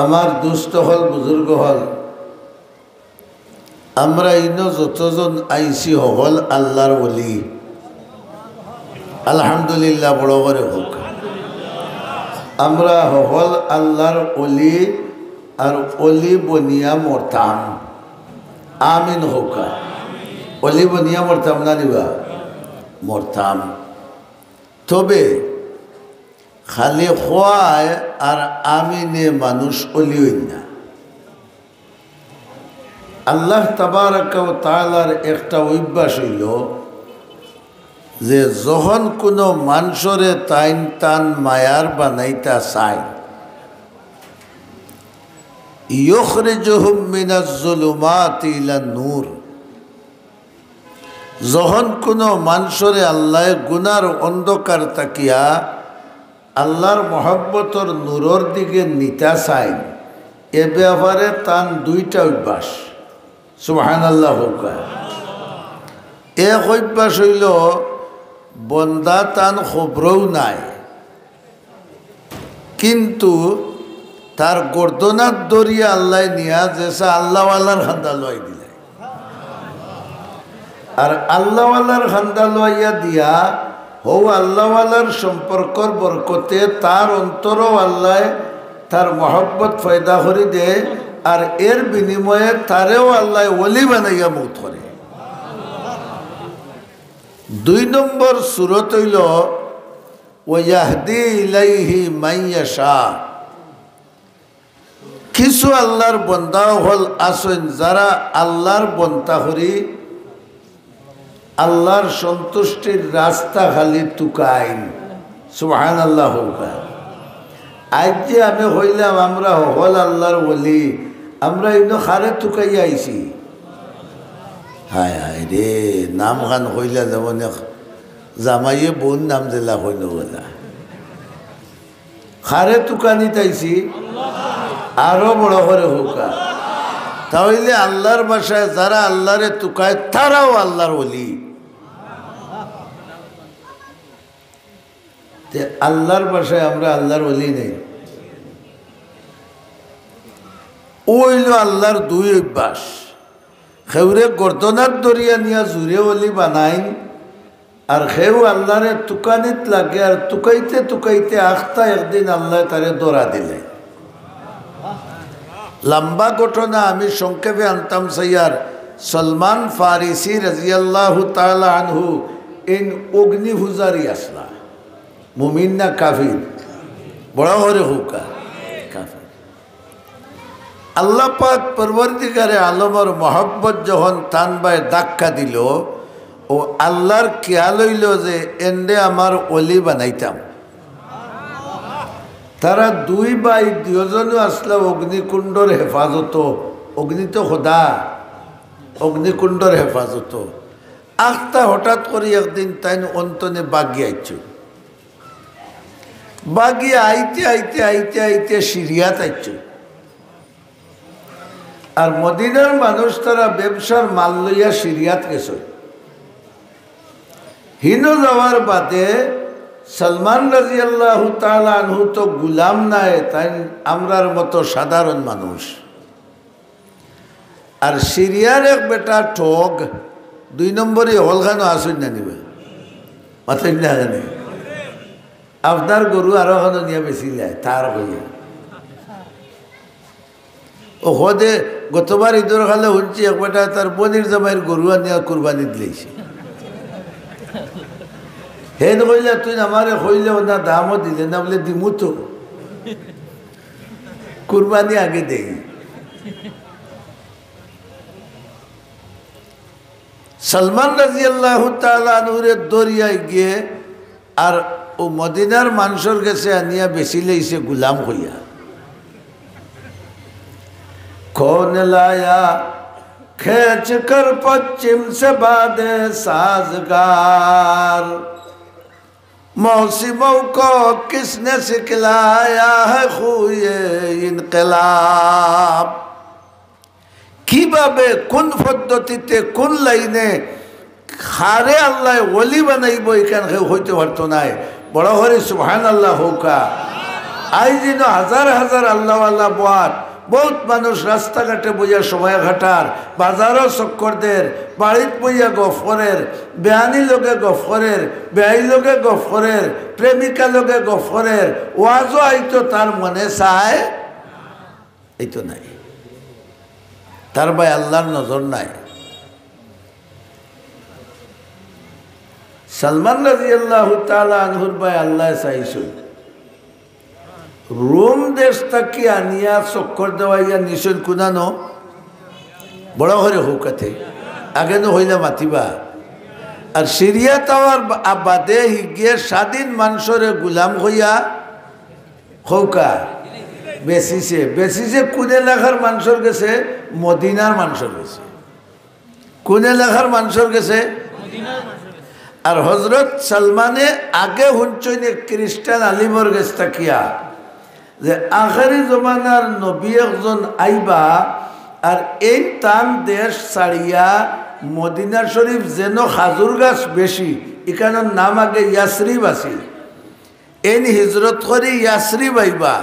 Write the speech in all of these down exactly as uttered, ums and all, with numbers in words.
আমার দুস্ত অকল, বুজুর্গ অকল, আমরা ইনো যতজন আইছি হকল আল্লার ওলি। আলহামদুলিল্লাহ, বড় করি কউক্কা। আমরা হকল আল্লার ওলি, আর ওলি বনিয়া মরতাম। আমিন কউক্কা। ওলি বনিয়া মরতাম না নি বা? মরতাম। তবে খালি কওয়ায় আর আমিনে মানুষ ওলি অইন না। আল্লাহ তাবারাকা ওয়া তাআলার একটা অভ্যাস অইলো যে যখন কুনু মানষরে তাইন তান মায়ার বানাইতা চাইন, ইউখরিজুহুম মিনাজ জুলুমাতি ইলান নূর, যখন কুনু মানষরে আল্লায় গুনার অন্ধকার থাকিয়া আল্লার মহব্বতর নূরর দিকে নিতা চাইন, এ ব্যাপারে তান দুইটা অভ্যাস। সুবহানাল্লাহ কউক্কা। এক অভ্যাস অইলো, বন্দা তান খবরও নাই, কিন্তু তার গর্দনাত ধরিয়া আল্লায় নিয়া যেছা আল্লাওয়ালার কান্দা লওয়াই দিলে। আর আল্লাওয়ালার কান্দা লওয়াইয়া দিয়া হউ আল্লাওয়ালার সম্পর্কর বরকতে তার অন্তরও আল্লায় তার মহব্বত পয়দা করি দেয়, আর এর বিনিময়ে তারেও আল্লায় ওলি বানাইয়া মউত করে। দুই নম্বর সুরত অইলো, ওয়া ইয়াহদি ইলাইহি মান ইয়াশা। কিছু আল্লার বন্দা অকল আছইন, যারা আল্লার বন্দা করি আল্লার সন্তুষ্টির রাস্তা খালি তুকাইন। সুবহানাল্লাহ কউক্কা। আইজ যে আমি কইলাম আমরা হকল আল্লার ওলি, আমরা ইনো কারে তুকাইয়া আইছি? হায় হায় রে, নাম খান কইলা যেমন এক জামাইয়ে বউর নাম দিলা কইন বলা। কারে তুকানিত আইছি? আরো বড় করি কউক্কা। তা অইলে আল্লার ভাষায় যারা আল্লারে তুকায় তারাও আল্লার ওলি। তে আল্লার ভাষায় আমরা আল্লার ওলি নি। অউ অইলো আল্লার দুই অভ্যাস। কেউরে গর্দনাত ধরিয়া নিয়া জুরে ওলি বানাইন, আর কেউ আল্লারে তুকানিত লাগে, আর তুকাইতে তুকাইতে আখতা একদিন আল্লায় তারে ধরা দিলে। লম্বা ঘটনা আমি সংক্ষেপে আনতাম চাইয়ার। সলমান ফারিসি রাদিয়াল্লাহু তাআলা আনহু ইন অগ্নি পূজারি আছলা, মুমিন না কাফির? বড় করি কউক্কা, কাফির। আল্লাহ পাক পরওয়ারদিগারে আলমর মহব্বত যখন তান বায় ধাক্কা দিলো, অউ আল্লার খিয়াল অইলো যে এনরে আমার ওলি বানাইতাম। তারা দুই ভাই দুইজনও আছলা অগ্নিকুণ্ডর হেফাজতো, অগ্নি তো খোদা, অগ্নিকুণ্ডর হেফাজতো। আখতা হঠাৎ করি একদিন তাইন অনতনে বাগি আইছইন। বাগি আইতে আইতে আইতে আইতে সিরিয়াত আইছইন। আর মদিনার মানুষ তারা ব্যবসার মাল লইয়া সিরিয়াত গেছইন। হিনো যাওয়ার বাদে সলমান রাদিয়াল্লাহু তাআলা আনহু তো গুলাম নায়, তাইন আমরার মতো সাধারণ মানুষ। আর সিরিয়ার এক বেটা ঠগ, দুই নম্বরি হকলখানো আছইন না নি বা? মাতইন না কেনে? আপনার গরু আরো খানো নিয়া বেচিলায়, তার কইয়া। অউ কয় দে, গতবার ইদর কালে হুনছি এক বেটায় তার বইনর জামাইর গরু আনিয়া কুরবানি দিলাইছে। হেন কইলা, তুই আমারে কইলে অউ না, দামও দিলে না, বুলে দিমু তো। কুরবানি আগে দেই। সলমান রাদিয়াল্লাহু তাআলা আনহুরে ধরিয়া গিয়া আর অউ মদিনার মানষর গেছে আনিয়া বেচিলাইছে গুলাম কইয়া। کون لایا کھینچ کر پچھم سے باد سازگار، موسموں کو کس نے سکھلایا ہے خوئے انقلاب؟ কিভাবে, কোন পদ্ধতিতে, কোন লাইনে কারে আল্লায় ওলি বানাইবো, ইখান কেউ কইতে পারতো নায়। বড় করি সুবহানাল্লাহ কউক্কা। আইজ ইনো হাজার হাজার আল্লাহওয়ালা বওয়াত, বউত মানুষ রাস্তাঘাটে বইয়া সময় কাটার, বাজারো চক্কর দের, বাড়িত বইয়া গফ করের, বেয়ানি লগে গফ করের, বেয়াই লগে গফ করের, প্রেমিকা লগে গফ করের, ওয়াজও আইতো তার মনে চায়, এই তো নাই, তার বায় আল্লাহর নজর নাই। সালমান রাদিয়াল্লাহু তাআলা আনহুর বায় আল্লায় চাইছইন। রোম দেশ থাকি আনিয়া চক্কর দেওয়াইয়া নিছইন কুনানো? বড় করি কউক্কা তে। আগে নু কইলা মাতিবা। আর সিরিয়া তাওয়ার বা-, বাদে হিগিয়ে স্বাধীন মানষরে গুলাম কইয়া কউক্কা বেচিছে। বেচিছে কুন এলাকার মানষর গেছে? মদিনার মানষর গেছে। কুন এলাকার মানষর গেছে? আর হজরত সালমানে আগে হুনছইন এক খ্রিস্টান আলিমর গেছ থাকিয়া যে আখেরি জমানার নবী একজন আইবা, আর এইন তান দেশ ছাড়িয়া মদিনা শরীফ যেন খাজুর গাছ বেশি, ইখানর নাম আগে ইয়াসরিব আছিল। এইন হিজরত করি ইয়াসরিব আইবা,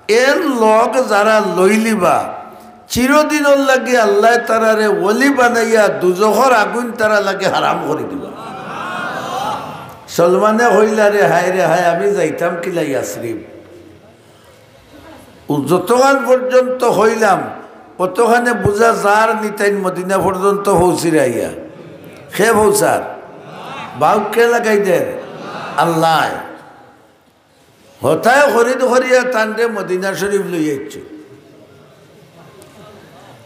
এন লগ যারা লইলিবা, চিরদিনর লাগি আল্লায় তারারে ওলি বানাইয়া দুজখর আগুইন তারার লাগি হারাম করি দিবা। সলমানে কইলা, "রে হায়, রে হায়, আমি যাইতাম কিলা ইয়াসরিব?" ও যতখান পর্যন্ত কইলাম, অতখানে বুঝা যার নি তাইন মদিনা পর্যন্ত পৌঁছিরা আইয়া। কে পৌঁছার? বাউক্কা লাগাই দের? আল্লায়। হতায় খরিদ করিয়া তানরে মদিনা শরীফ লইয়া আইছে।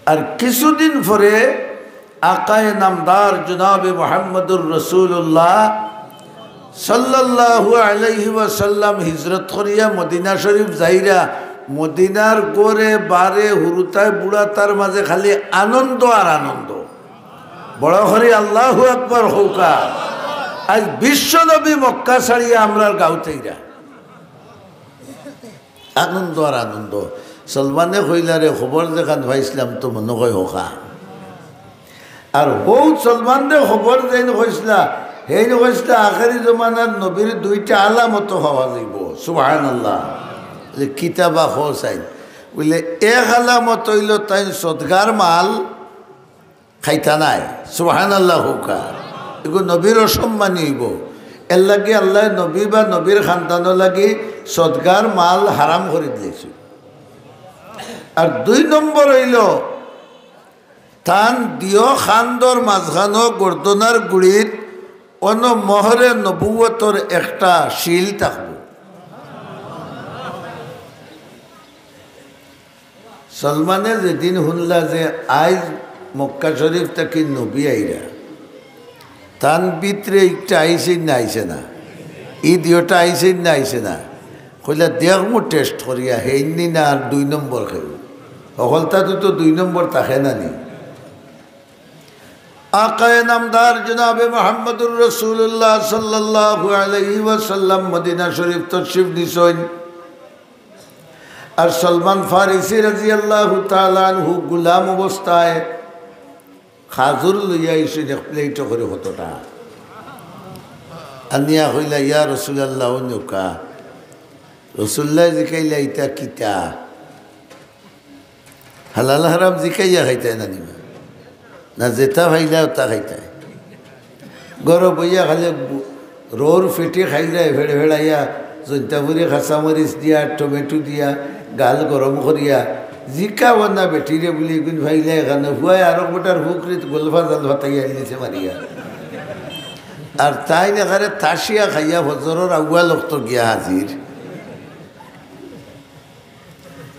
আর কিছুদিন পরে আকায়ে নামদার জনাবে মুহাম্মদুর রাসূলুল্লাহ সাল্লাল্লাহু আলাইহি ওয়াসাল্লাম হিজরত করিয়া মদিনা শরীফ যাইরা, মদিনার গরে বারে হুরুতায় বুড়াতার মাঝে খালি আনন্দ আর আনন্দ। বড় করি আল্লাহু আকবার কউক্কা। আইজ বিশ্ব নবী মক্কা ছাড়িয়া আমরার গাউত আইরা। আনন্দ আর আনন্দ। সলমানে কইলা, "রে, খবর যেখান পাইছলাম তো মনো কয় হকা।" আর হউ সলমানরে খবর যেইন কইছলা, হেইন কইছলা, "আখেরি জমানার নবীর দুইটা আলামত পাওয়া যাইবো।" সুবহানাল্লাহ। বলে, "কিতা বা কও চাইন?" বলে, "এক আলামত অইলো তাইন সদগার মাল খাইতা নায়।" সুবহানাল্লাহ কউক্কা। এগু নবীর অসম্মানী অইবো। এরলাগি আল্লায় নবী বা নবীর খানদানর লাগি সদগার মাল হারাম করি দিলাইছে। আর দুই নম্বর অইলো, তান দিও খান্দর মাঝখানো গর্দনার গুড়িত অনো মোহরে নবুয়তর একটা সিল থাকবো। সলমানে যেদিন হুনলা যে আইজ মক্কা শরীফ থাকি নবী আইরা, তান ভিতরে একটা আইছে না আইছে না, ই দিওটা আইছে না আইছে না, কইলা, "দেখমু test করিয়া, হেইন নি না আর দুই নম্বর কেউ।" হকলতাত তো দুই নম্বর থাকে না নি। আকায়ে নামদার জনাবে মুহাম্মদুর রাসূলুল্লাহ সাল্লাল্লাহু আলাইহি ওয়াসাল্লাম মদিনা শরীফ তশরিফ নিছইন। আর সলমান ফারিসি রাদিয়াল্লাহু তাআলা আনহু গুলাম অবস্থায় খাজুর লইয়া আইছইন এক plate করি কতটা। আনিয়া কইলা, "ইয়া রাসূলুল্লাহ, অউ নেউক্কা।" রাসূলুল্লায় জিকাইলা, "ইতা কিতা?" হালাল হারাম জিকাইয়া খাইতায় না নি বা? না যেটা পাইলা ওটা খাইতায়? ঘরো বইয়া খালি রোর ফেটি খাইলায়, ফেড়ে ফেড়াইয়া, জৈন্তাপুরি, কাঁচামরিচ দিয়া, টমেটো দিয়া, গাল গরম করিয়া, জিকা বানা বেটিরে বুলি এগুন পাইলায় এখানো, ফুয়ায় আরক বেটার ফুকরিত গলফা জাল ফাতাইয়া আনলিছে মারিয়া। আর তাইন এখানে তাসিয়া খাইয়া ফজরর আউয়াল অক্ত গিয়া হাজির।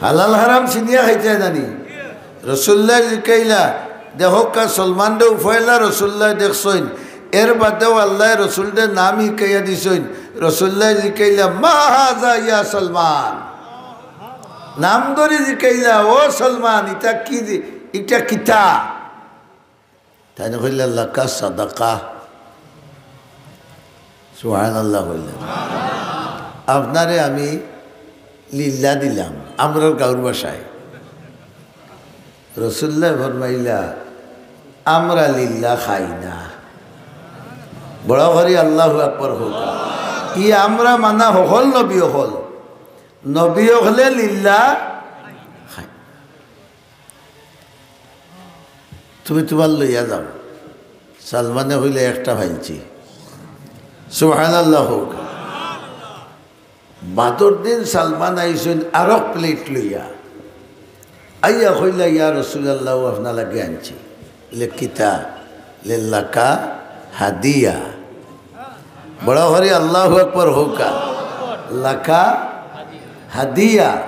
হালাল হারাম চিনিয়া খাইতায় না নি? রাসূলুল্লায় জিকাইলা, দেখউক্কা সলমানরে উফাইলা রাসূলুল্লায় দেখছইন, এর বাদেও আল্লায় রাসূলরে নাম হিকাইয়া দিছইন। রাসূলুল্লায় জিকাইলা, "মা হাযা ইয়া সলমান?" নাম ধরি জিকাইলা, "ও সলমান, ইটা কি দি-, ইটা কিতা?" তাইন কইলা, "লাকা সাদাকা।" সুবহানাল্লাহ কইলা। "আপনারে আমি লিল্লা দিলাম", আমরার গাউর ভাষায়। রাসূলুল্লায় ফরমাইলা, "আমরা লিল্লা খাই না।" বড় করি আল্লাহু আকবার কউক্কা। ই আমরা মানা হকল নবী অকল। নবী অকলে লিল্লা খাইন। তুমি তুমার লইয়া যাও। সালমানে কইলা, "একটা পাইছি।" সুবহানাল্লাহ কউক। বাদর দিন সালমান আইছইন আরক প্লেট লইয়া। আইয়া কইলা, "ইয়া রাসূলুল্লাহ, আপনার লাগি আনছি।" বলে, "কিতা?" বলে, "লাকা হাদিয়া।" বড় করি আল্লাহু আকবার কউক্কা। লাকা হাদিয়া।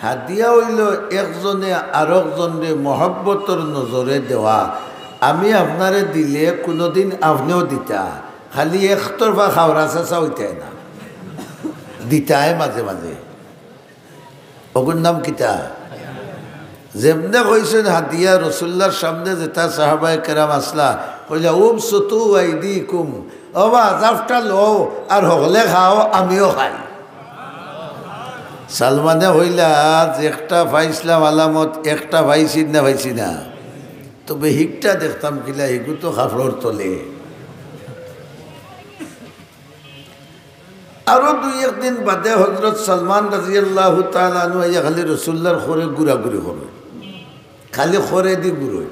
হাদিয়া অইলো একজনে আরকজনরে মহব্বতর নজরে দেওয়া। আমি আপনারে দিলে কুনুদিন আপনেও দিতা, খালি একতরফা খাওরা চাচা অইতায় না, দিতায় মাঝে মাঝে। অগুর নাম কিতা? যেমনে কইছইন হাদিয়া, রাসূলুল্লাহর সামনে যেতা সাহাবায়ে কেরাম আছলা, কইলা, "উবসুতু আইদিকুম, ও বা, জাফটা লও আর হকলে খাও, আমিও খাই।" সালমানে কইলা, "যে একটা পাইছলাম আলামত, একটা পাইছি না, পাইছি না? তবে হিকটা দেখতাম কিলা, হিগু তো কাপড়র তলে।" আরো দুই এক দিন বাদে হযরত সালমান রাদিয়াল্লাহু তাআলা আনহু আইয়া খালি রাসূলুল্লাহর খরে ঘুরাঘুরি করে, খালি খরেদি ঘুরইন।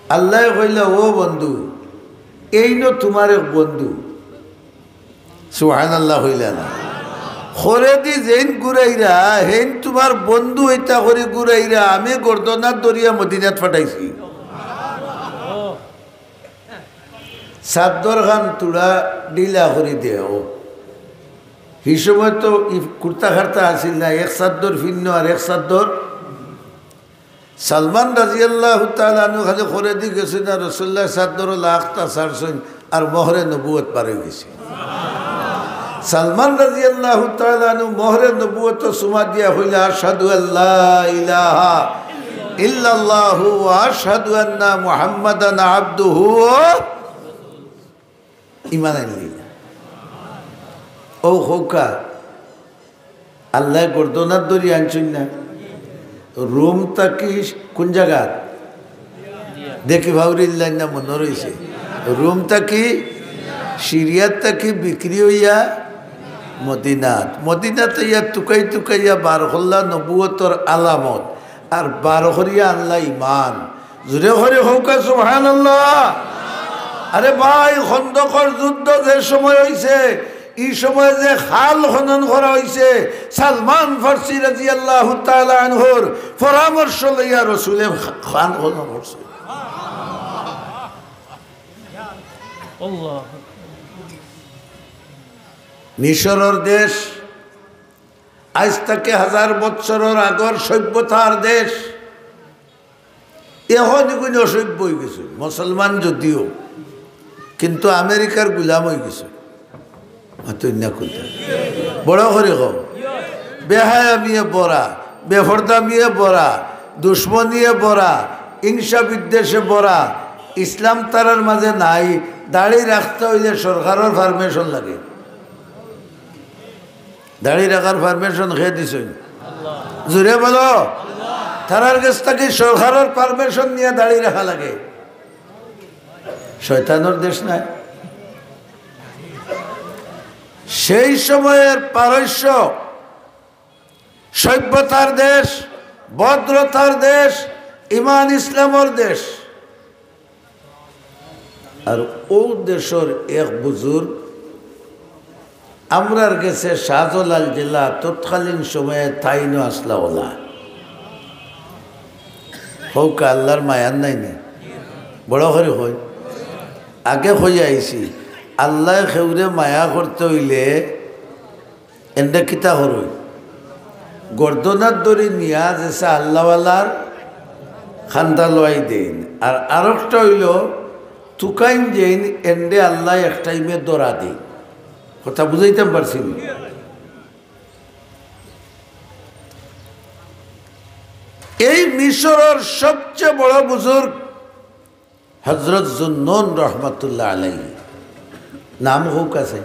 আল্লায় কইলা, "ও বন্ধু, এইন তুমার এক বন্ধু।" সুবহানাল্লাহ কইলা না? খরেদি যেইন ঘুরাইরা, হেইন তুমার বন্ধু অইতা করি ঘুরাইরা, আমি গর্দনাত ধরিয়া মদিনাত পাঠাইছি। চাদ্দর খান থুড়া ঢিলা করি দেও। হি সময় তো ই কুর্তা-কার্তা আছিল না, এক চাদ্দর ফিন্নো আর এক চাদ্দর। সালমান রাদিয়াল্লাহু তাআলা আনহু খালি খরেদি গেছইন আর রাসূলুল্লাহর চাদ্দর লাখটা ছাড়ছইন আর মোহরে নবুয়ত বার অইগেছে। সালমান রাদিয়াল্লাহু তাআলা আনহু মোহরে নবুয়ত চুমা দিয়া কইলা, "আশহাদু আল্লা ইলাহা ইল্লাল্লাহু ওয়া আশহাদু আন্না মুহাম্মাদান আবদুহু ওয়া" ইমান আনলি। ও কউক্কা, আল্লায় গর্দনাত ধরি আনছইন না? রোম থাকি কুন জাগাত? দেখি ফাউরিল্লাইন না মনো রইছে। রোম থাকি, সিরিয়াত থাকি বিক্রি অইয়া মদিনাত। মদিনাত ইয়া তুকাই তুকাইয়া বার করলা নবুয়তর আলামত। আর বার করিয়া আনলা ইমান। জোরে করি কউক্কা সুবহানাল্লাহ। আরে ভাই, খন্দকর যুদ্ধ যে সময় অইছে, ই সময় যে খাল খনন করা অইছে, সালমান ফার্সি রাদিয়াল্লাহু তাআলা আনহুর পরামর্শ লইয়া রাসূলে খা-, খাল খনন করছে। মিশরর দেশ, আইজ থাকি হাজার বৎসরর আগর সভ্যতার দেশ, অখন ইগুইন অসভ্য অইগেছে, মুসলমান যদিও, কিন্তু আমেরিকার গুলাম অইগেছে। মাতইন না কুনতা? বড় করি কও। বেহায়ামিয়ে ভরা, বেফর্দামিয়ে ভরা, দুশমনিয়ে ভরা, হিংসা বিদ্বেষে ভরা। ইসলাম তারার মাঝে নাই। দাড়ি রাখতা অইলে সরকারর permission লাগে। দাড়ি রাখার permission কে দিছইন? জোরে বলো। তারার গেছ থাকি সরকারর permission নিয়া দাড়ি রাখা লাগে। শয়তানর দেশ নায়? সেই সময়ের পারস্য সভ্যতার দেশ, ভদ্রতার দেশ, ইমান ইসলামর দেশ। আর অউ দেশর এক বুজুর্গ, আমরার গেছে শাহজালাল জেলা, তৎকালীন সময়ে তাইনও আছলা অলা। কউক্কা আল্লার মায়ার নায় নি? বড় করি কই। আগে কইয়া আইছি, আল্লায় কেউরে মায়া করতে অইলে এনরে কিতা করইন? গর্দনাত ধরি নিয়া যেছা আল্লাওয়ালার খান্দা লওয়াই দেইন। আর আরকটা অইলো, তুকাইন যেইন, এনরে আল্লায় এক টাইমে ধরা দেইন। কথা বুঝাইতাম পারছি নি? এই মিশরর সবচেয়ে বড় বুজুর্গ হযরত জুন্নুন রহমতুল্লাহ আলাইহি। নাম কউক্কা চাই।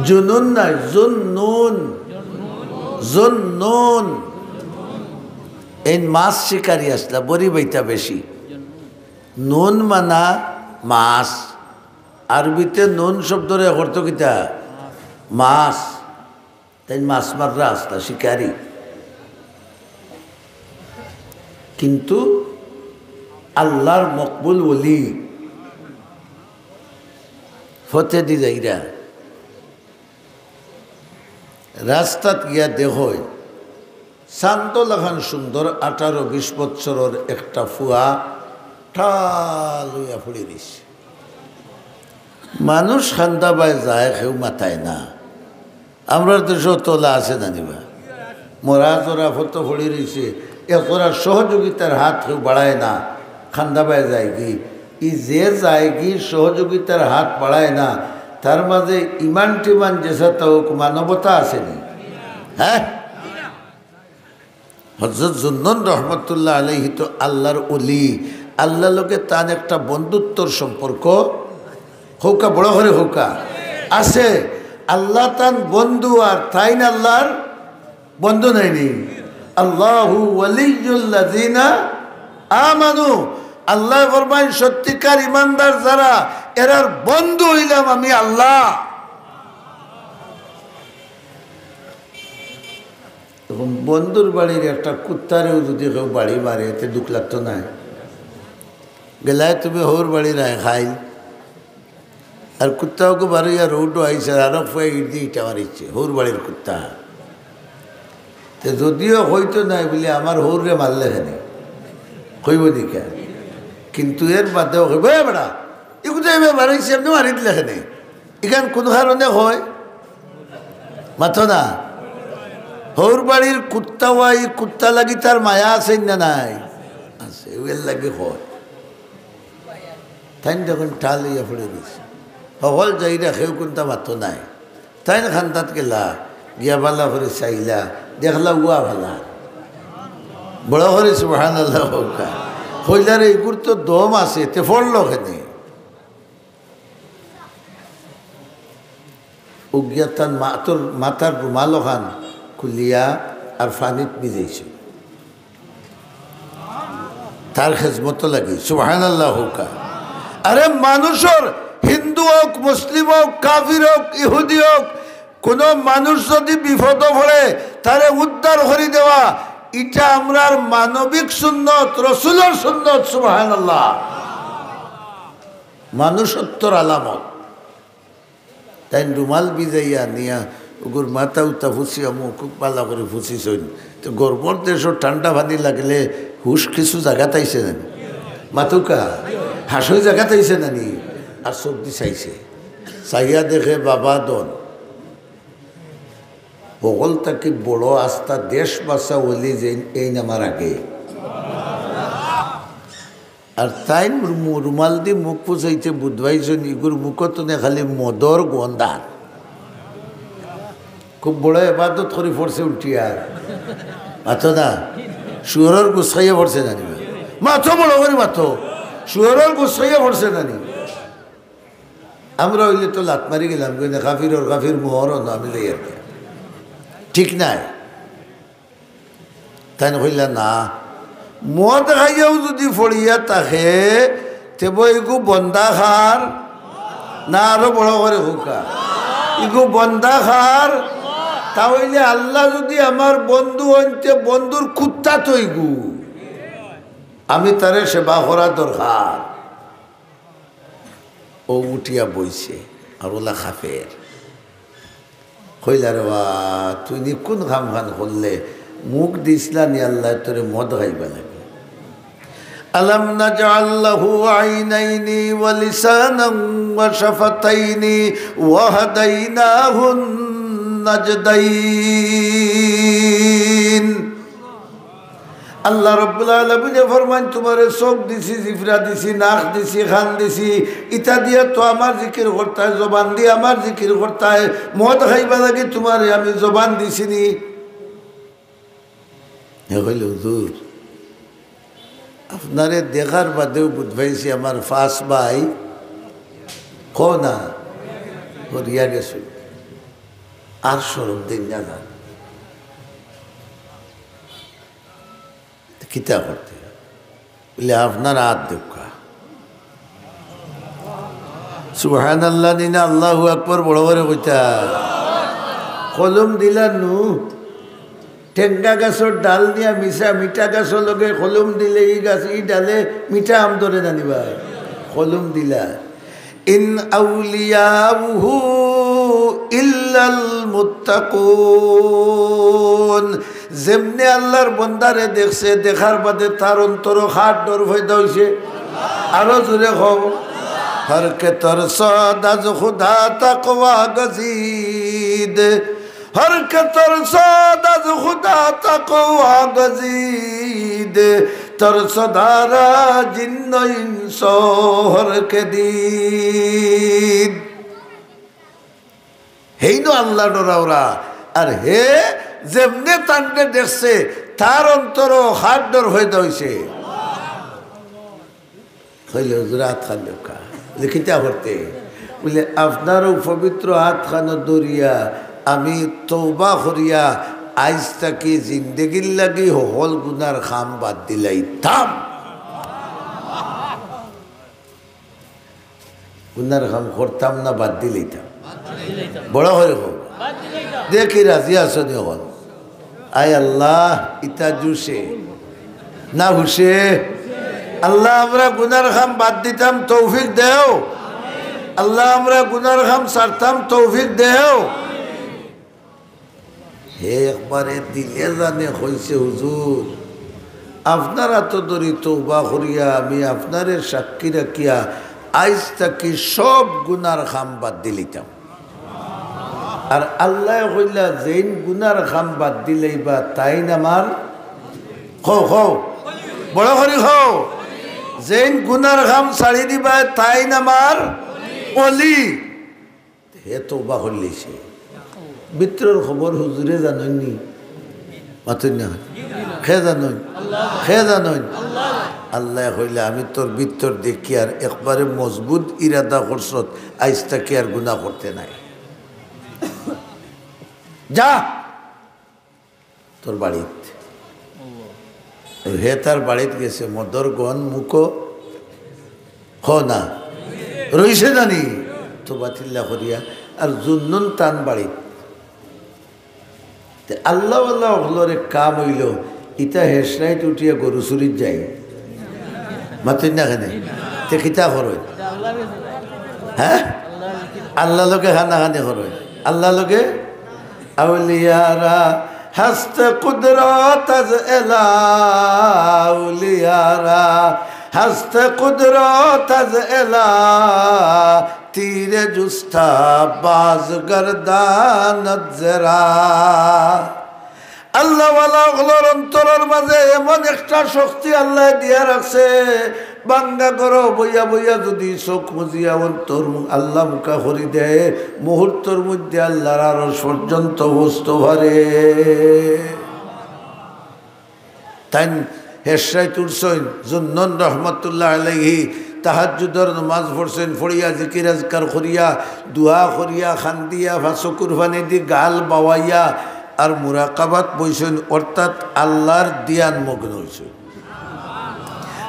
জুনুন নায়, জুন্নুন। জুন্নুন। এইন মাছ শিকারী আছলা, বড়ি বাইতা বেশি। নুন মানা মাছ। আরবিতে নুন শব্দর অর্থ কিতা? মাছ। তাইন মাছ মাররা আস্তা শিকারি, কিন্তু আল্লাহর মকবুল ওলি। ফতেদি যাইরা রাস্তাত গিয়া দেখইন, চান্দো লাখান সুন্দর আঠারো বিশ বৎসরর একটা ফুয়া ঠাল অইয়া পড়ি রইছে। মানুষ কান্দা বায় যায়, কেউ মাতায় না। আমরার দেশো অলা আছে না নি বা? মরা জরা ফতো পড়ি রইছে, একজরার সহযোগিতার হাত কেউ বাড়ায় না, কান্দা বায় যায়গি। ই যে যায়গি সহযোগিতার হাত বাড়ায় না, তার মাঝে ইমান টিমান যেসাতা অউক, মানবতা আছে নি? হ্যাঁ? হজরত জুন্নুন রহমতুল্লাহ আলাইহি তো আল্লাহর ওলি, আল্লাহর লগে তান একটা বন্ধুত্বর সম্পর্ক, কউক্কা, বড় করি কউক্কা, আছে। আল্লাহ তান বন্ধু আর তাইন আল্লাহর বন্ধু নায় নি? আল্লাহু ওয়ালিয়্যুল্লাযীনা আমানু। আল্লায় ফরমাইন, সত্যিকার ইমানদার যারা, এরার বন্ধু অইলাম আমি আল্লাহ। এখন বন্ধুর বাড়ির একটা কুত্তারেও যদি কেউ বাড়ি মারে, এতে দুখ লাগতো নায়? গেলায় তুমি হউর বাড়ির আয় খাইল, আর কুত্তা অগু বারইয়া রোডো আইছে, আর আরক ফুয়ায় ইট দি ইটা মারিছে, হউর বাড়ির কুত্তা। তে যদিও কইতো নায় বুলে, "আমার হউররে মারলে কেনে?" কইবো নি কা? কিন্তু এর বাদেও কইবো, "এ বেটা, ইগুতে এবার বারইছে, এমনে মারি দিলে কেনে?" ইখান কুন কারণে কয়? মাতো না। হউর বাড়ির কুত্তা অওয়ায়, কুত্তা লাগি তার মায়া আছে না নাই? আছে, এর লাগি কয়। তাইন দেখইন ঠাল অইয়া পড়ি রইছে। হকল যাইরা, কেউ কুন্তা মাতো নায়। তাইন কান্দাত গেলা, গিয়া ভালা করি চাইলা, দেখলা উয়া ভালা। বড় করি সুবহানাল্লাহ কউক্কা। কইলা রে, ইগুর তো দম আছে, তে পড়লো কেনে? উগিয়া তান মাতর, মাথার রুমাল অখান খুলিয়া আর পানিত ভিজাইছে। তার খেজমতো লাগি, সুবহানাল্লাহ কউক্কা। আরে মানুষর, হিন্দু অউক, মুসলিম অউক, কাফির অউক, ইহুদি অউক, কুনু মানুষ যদি বিপদো পড়ে, তারে উদ্ধার করি দেওয়া, ইটা আমরার মানবিক সুন্নত, রসুলর সুন্নত, সুবহানাল্লাহ। মানুষত্বর আলামত। তাইন রুমাল ভিজাইয়া নিয়া অগুর মাথা উতা ফুছিয়া মুখ খুব ভালা করি ফুছিছইন। তো গরমর দেশো ঠান্ডা পানি লাগলে হুশ কিছু জাগাত আইছে না নি? মাতউক্কা, হাসই জাগাত আইছে না নি? আর চউখদি চাইছে, চাইয়া দেখে বাবা দন। হকল থাকি বড় আস্তা দেশ বাঁচা ওলি যেইন এইন আমার আগে। আর তাইন রু-, রুমাল দি মুখ ফুছাইতে বুধবাইছইন, ইগুর মুখো তনে খালি মদর গন্ধ আর। খুব বড় এবাদত করি পড়ছে উঠিয়া। মাতো না, শুয়োরর গুস খাইয়া পড়ছে না নি? মাতো বড় করি মাতো, শুয়োরর গুস খাইয়া পড়ছে না নি? আমরা অইলে তো লাত মারি গেলাম, কই না, কাফিরর কাফির, মুহরর না, আমি যাই আর কি। ঠিক নায়? তাইন কইলা, "না, মদ খাইয়াও যদি পড়িয়া থাকে, তেবো ইগু বন্দা কার? না, আরো বড় করি কউক্কা, ইগু বন্দা কার? তা অইলে আল্লাহ যদি আমার বন্ধু অইন, তে বন্ধুর কুত্তা তো ইগু। আমি তারে সেবা করা দরকার।" অউ উঠিয়া বইছে, আর অলা কাফের। কইলা, "রে বা, তুই নি কুন কামখান করলে? মুখ দিছলা নি আল্লায় তোরে মদ খাইবার লাগি।" আলাম নাজআল লাহু আইনাইনি ওয়া লিসানান ওয়া শাফাতাইনি ওয়া হাদাইনাহুন নাজদাইন। আল্লাহ রাব্বুল আলামিনে ফরমাইন, "তুমারে চউখ দিছি, জিফরা দিছি, নাক দিছি, কান দিছি, ইতা দিয়া তো আমার জিকির করতায়, জবান দি আমার জিকির করতায়, মদ খাইবার লাগি তুমারে আমি জবান দিছি নি?" হে কইলে, "হুজুর, আপনারে দেখার বাদেউ বুঝ পাইছি আমার পাঁচ ভাই কও না, হরিয়া গেছে, আর শরম দেইন না।" কিতা করতে? বলে, "আপনার আত দেউক্কা।" সুবহানাল্লাহ নি না, আল্লাহু আকবার বড় করি কইতা। কলম দিলা নু, টেঙ্গা গাছর ডাল নিয়া মিশা মিঠা গাছর লগে কলম দিলে ই গাছ, ই ডালে মিঠা আম ধরে না নি বা? কলম দিলা। ইন আউলিয়াউহু ইল্লাল মুত্তাকুন। যেমনে আল্লাহর বন্দারে দেখছে, দেখার বাদে তার অন্তরো কার ডর পয়দা অইছে। আরো জোরে কও। হর কে তরসদ আজ খুদা তাকওয়া গজিদ। হর কে তরসদ আজ খুদা তাকওয়া গজিদ, তরসদারা জিন্ন ইনস হর কে দিদ। হেইন আল্লাহ ডরাওরা। আর হে যেমনে তানরে দেখছে, তার অন্তরো কার ডর পয়দা অইছে। কইলে, "হুজুর, আতখান দেউক্কা।" বলে, "কিতা করতে?" বলে, "আপনার অউ পবিত্র আতখানো ধরিয়া আমি তওবা করিয়া আইজ থাকি জিন্দেগির লাগি হকল গুনার কাম বাদ দিলাইতাম।" গুনার কাম করতাম না, বাদ দিলাইতাম। বড় করি কও। দেখি রাজি আছো নি অখন? আয় আল্লাহ, ইতা জুশে না হুশে? আল্লাহ, আমরা গুনার কাম বাদ দিতাম, তৌফিক দেও। আল্লাহ, আমরা গুনার কাম ছাড়তাম, তৌফিক দেও। হে একবারে দিলে জানে কইছে, "হুজুর, আপনার আতো ধরি তওবা করিয়া আমি আপনারে সাক্ষী রাখিয়া আইজ থাকি সব গুনার কাম বাদ দিলিতাম।" আর আল্লায় কইলা, "যেইন গুনার কাম বাদ দিলাইবা, তাইন আমার," কও, কও, বড় করি কও, "যেইন গুনার কাম ছাড়ি দিবা, তাইন আমার অলি।" হে তওবা করিলিছে। ভিতরর খবর হুজুরে জানইন নি? মাতইন না। কে জানইন? কে জানইন? আল্লায় কইলা, "আমি তোর ভিতর দেখিয়ার, একবারে মজবুত ইরাদা করছত, আইজ থাকি আর গুনা করতে নায়। যা।" তোর বাড়িত। হে তার বাড়িত গেছে, মদর গন্ধ মুখো হ না। রইছে না নি? তওবা তিল্লা করিয়া। আর জুন্নুন তান বাড়িত। তে আল্লাহওয়ালা অকলর এক কাম অইলো, ইতা হেশনাইত উঠিয়া গরু চুরিত যায়। মাতইন না কেনে? তে কিতা করইন? হ্যাঁ? আল্লাহ লগে কানাকানি করইন। আল্লাহ লগে আউলিয়ারা হস্ত কুদরত আজ এলা, আউলিয়ারা হস্ত কুদরত আজ এলা, তীরে জুস্তা বাজ গর্দানত জেরা। আল্লাহওয়ালা অকলর অন্তরর মাঝে এমন একটা শক্তি আল্লায় দিয়া রাখছে, ভাঙ্গা ঘরো বইয়া বইয়া যুদি চোখ মুজিয়া অন্তর মু-, আল্লাহ মুখা করি দেয়, মুহূর্তর মধ্যে আল্লাহর আরশ পর্যন্ত পৌঁছতো পারে। তাইন হেশনাইত উঠছইন, জুন্নুন রহমতুল্লাহ আলাইহি তাহাজ্জুদর নমাজ পড়ছইন, পড়িয়া জিকির আজকার করিয়া, দোয়া করিয়া, কান্দিয়া, ফা-, চকুর পানি দি গাল বাওয়াইয়া, আর মুরাকাবাত বইছইন, অর্থাৎ আল্লাহর ধ্যান মগ্ন অইছইন।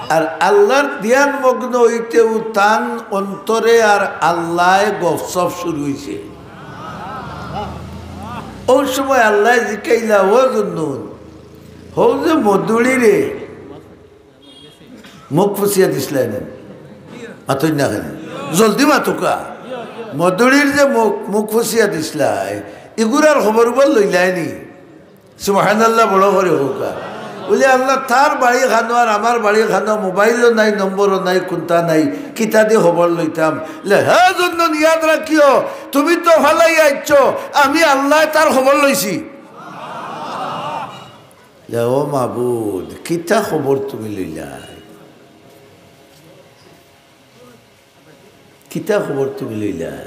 আর আল্লাহর ধ্যান মগ্ন অইতেউ তান অন্তরে আর আল্লায় গফসফ শুরু অইছে। অউ সময় আল্লায় জিকাইলা, "ও জুন্নুন, হউ যে মদুড়িরে মুখ ফুসিয়া দিছলায় নি?" মাতইন না কেনে? জলদি মাতউক্কা। মদুড়ির যে মুখ, মুখ ফুসিয়া দিছলায়, ইগুরার খবর উবর লইলায় নি? সুবহানাল্লাহ, বড় করি কউক্কা। বুলে, "আল্লাহ, তার বাড়ি কানো আর আমার বাড়ি কানো, মোবাইলও নাই, নম্বরও নাই, কুন্তা নাই, কিতা দি খবর লইতাম?" লে, "হে জুন্নুন, ইয়াদ রাখিও, তুমি তো ফালাইয়া আইছো, আমি আল্লায় তার খবর লইছি।" লে, "ও মাবুদ, কিতা খবর তুমি লইলায়? কিতা খবর তুমি লইলায়?"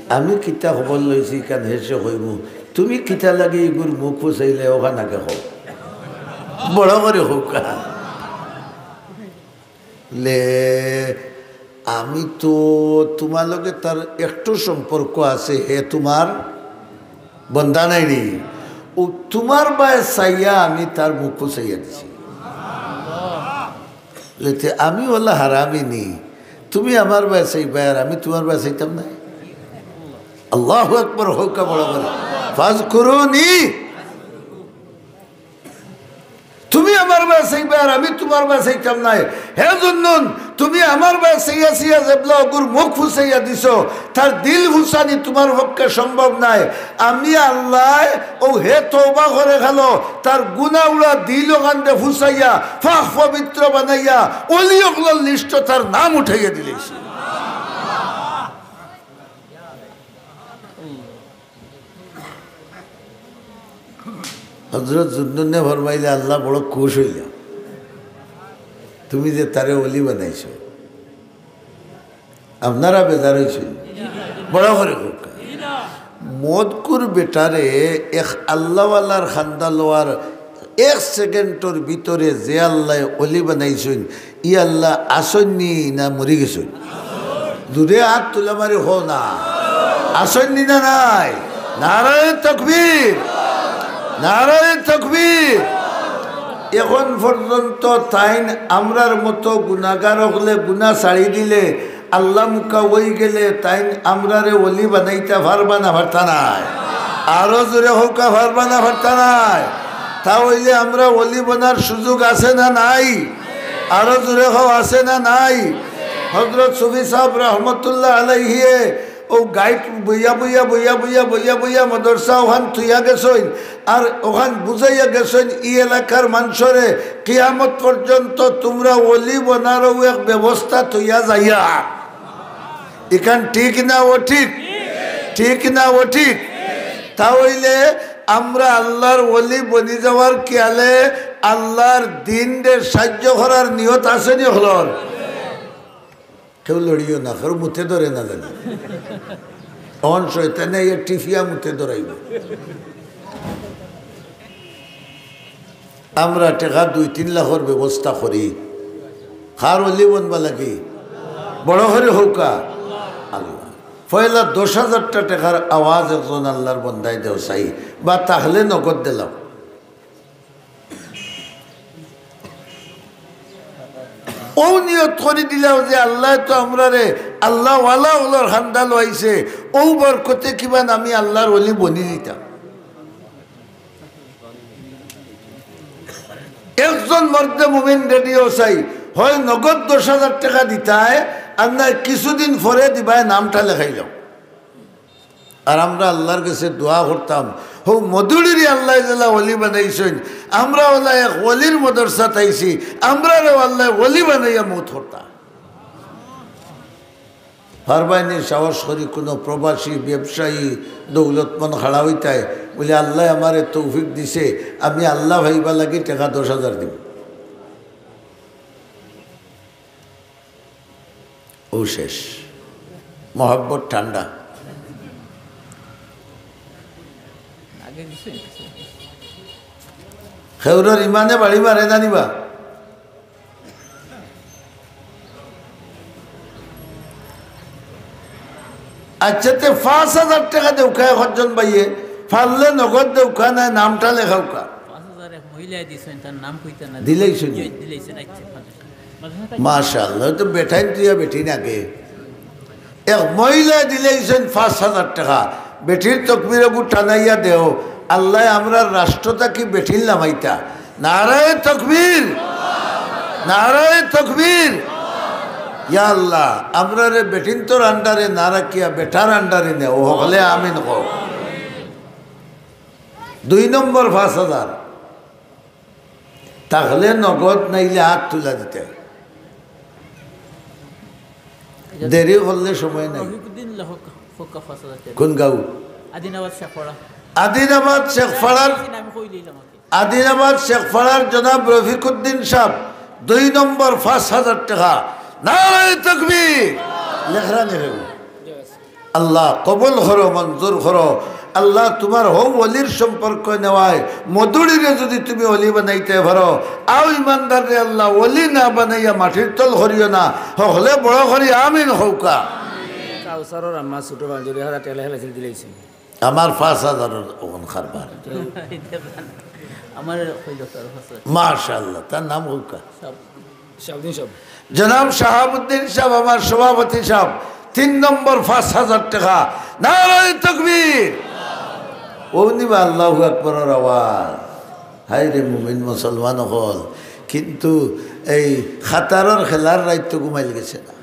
"আমি কিতা খবর লইছি, ইখান হেষে কইমু। তুমি কিতা লাগি ইগুর মুখ ফুসাইলায়, অখান আগে কও।" বড় করি কউক্কা। লে, "আমি তো, তুমার লগে তার একটু সম্পর্ক আছে, হে তুমার বন্দা নায় নি? অউ তুমার বায় চাইয়া আমি তার মুখ ফুসাইয়া দিছি।" লে, "তে আমি অলা হারামি নি, তুমি আমার বায় চাইবায় আর আমি তুমার বায় চাইতাম না?" আল্লাহু আকবার, কউক্কা বড় করি। ফাজকুরুনি, তুমি আমার বায় চাইবায় আর আমি তুমার বায় চাইতাম নায়। হে জুন্নুন, তুমি আমার বায় চাইয়া চাইয়া যেবলা অগুর মুখ ফুছাইয়া দিছো, তার দিল ফুছানি তুমার পক্ষে সম্ভব নায়। আমি আল্লায়, অউ হে তওবা করে খালো, তার গুনা উড়া দিল অখানরে ফুছাইয়া, পাক পবিত্র বানাইয়া, অলি অকলর লিস্টো তার নাম উঠাইয়া দিলাইছি। হজরত জুন্নুনে ফরমাইলা, আল্লাহ বড় খুশ অইলা, তুমি যে তারে অলি বানাইছো। আপনারা বেজার অইছইন? বড় করি কউক্কা। মদখুর বেটারে এক আল্লাহওয়ালার খান্দা লওয়ার এক সেকেন্ডর ভিতরে যে আল্লায় অলি বানাইছইন, ই আল্লাহ আছইন নি না মরি গেছইন? জুরে আত তুলা মারি কও না, আছইন নি না নাই? নারায়ে তাকবীর, নারায়ে তাকবীর। এখন পর্যন্ত তাইন আমরার মতো গুনাগার অকলে গুনা ছাড়ি দিলে, আল্লাহ মুখা অইগেলে তাইন আমরারে অলি বানাইতা পারবা না পারতা নায়? আরো জুরে কউক্কা, পারবা না পারতা নায়? তা অইলে আমরা অলি বনার সুযোগ আছে না নাই? আরো জুরে কও, আছে না নাই? হজরত সুফি সাব রহমতুল্লাহ আলাইহিয়ে অউ গাইট বইয়া বইয়া, বইয়া বইয়া, বইয়া বইয়া মাদ্রাসা অখান থুইয়া গেছইন, আর অখান বুঝাইয়া গেছইন, ই এলাকার মানষরে কিয়ামত পর্যন্ত তুমরা অলি বনারও এক ব্যবস্থা থুইয়া যাইয়া। ইখান ঠিক না অঠিক? ঠিক না অঠিক? তা অইলে আমরা আল্লাহর অলি বনি যাওয়ার খিয়ালে আল্লাহর দিনরে সাইয্য করার নিয়ত আছে নি অকলর? কেউ লড়িও না, কেউ মুতে ধরে না জানি। অন শয়তানে ইয়ে টিফিয়া মুতে ধরাইব। আমরা টেকা দুই তিন লাখর ব্যবস্থা করি, কার অলি বনবা লাগি? বড় করি কউক্কা, আল্লাহ। পয়লা দশ হাজারটা টেকার আওয়াজ একজন আল্লাহর বন্দায় দেও চাই, বা তাহলে নগদ দিলাও। অউ নিয়ত করি দিলাও যে আল্লায় তো আমরারে আল্লাহওয়ালা অকলর খান্দা লওয়াইছে, অউ বরকতে কিমান আমি আল্লাহর অলি বনি দিতাম। একজন মর্দে মুমিন রেডিও চাই, হয় নগদ দশ হাজার টেকা দিতায়, আর নায় কিছুদিন পরে দিবায়, নামটা লেখাইলাও। আর আমরা আল্লাহর গেছে দোয়া করতাম, হউ মধুড়িরে আল্লায় যেলা অলি বানাইছইন, আমরা অলা এক অলির মাদ্রাসাত আইছি, আমরারেও আল্লায় অলি বানাইয়া মউত করতা। পারবায় নি সাহস করি কুনু প্রবাসী ব্যবসায়ী দৌলতমন খাড়া অইতায়, বুলে, আল্লায় আমারে তৌফিক দিছে, আমি আল্লাহ পাইবার লাগি টেকা দশ হাজার দিমু। অউ শেষ। মহব্বত ঠান্ডা। কেউরর ইমানে বাড়ি মারে জানিবা। আচ্ছা, তে পাঁচ হাজার টেকা দেউক্কা একজন ভাইয়ে, পারলে নগদ দেউক্কা, নায় নামটা লেখাউক্কা। পাঁচ হাজার এক মহিলায় দিছইন, তার নাম কইতা না। দিলাইছইন। জি, দিলাইছইন, আচ্ছা, পাঁচ হাজার। মাশাআল্লাহ, অউ তো বেটাইন তুইয়া বেটিন আগে। এক মহিলায় দিলাইছইন পাঁচ হাজার টেকা, বেটির তকবির অগু টানাইয়া দেও, আল্লায় আমরার রাষ্ট্র থাকি বেটিন লামাইতা। নারায়ে তকবীর, নারায়ে তকবীর। ইয়া আল্লাহ, আমরারে বেটিন্তর আন্ডারে না রাখিয়া বেটার আন্ডারে নেও, হকলে আমিন কও। দুই নম্বর পাঁচ হাজার, তাহলে নগদ নাইলে আত তুলা দিতে। দেরি করলে সময় নাই। রফিকুদ্দিন লেখক, ফক্কা পাঁচ হাজার টেকা। কোন গাঁও? আদিনাবাদ শেখপাড়া। আদিনাবাদ শেখপাড়ার, আমি কইলাইলাম আর কি। আদিনাবাদ শেখপাড়ার জনাব রফিকুদ্দিন সাব, দুই নম্বর পাঁচ হাজার টেকা। নারায়ে তাকবীর। লেখরা নি। আল্লাহ কবুল করো, মঞ্জুর করো। আল্লাহ, তুমার হউ ওলির সম্পর্ক নেওয়ায় মধুড়িরে যুদি তুমি ওলি বানাইতে পারো, আও ইমানদাররে আল্লাহ ওলি না বানাইয়া মাটির তল করিও না। হকলে বড় করি আমিন কউক্কা। কাউসারর আম্মা ছোট ভাই যদি হাজার টেকা হেলাইছিল দিলাইছিল। আমার পাঁচ হাজারর অখন কারবার। আমার কইল তার পাঁচ হাজার। মাশাআল্লাহ, তার নাম কউক্কা। শাহাবুদ্দিন সাব। জনাব শাহাবুদ্দিন সাব, আমার সভাপতি সাব, তিন নম্বর পাঁচ হাজার টেকা। নারায়ে তাকবীর। অউ নিবা আল্লাহু আকবরর আওয়াজ। হায় রে মুমিন মুসলমান অকল, কিন্তু এই কাতারর খেলার রাইত তো ঘুমাইল গেছে না।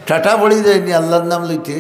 টাটা পড়ি যায়নি আল্লাহর নাম লইতে।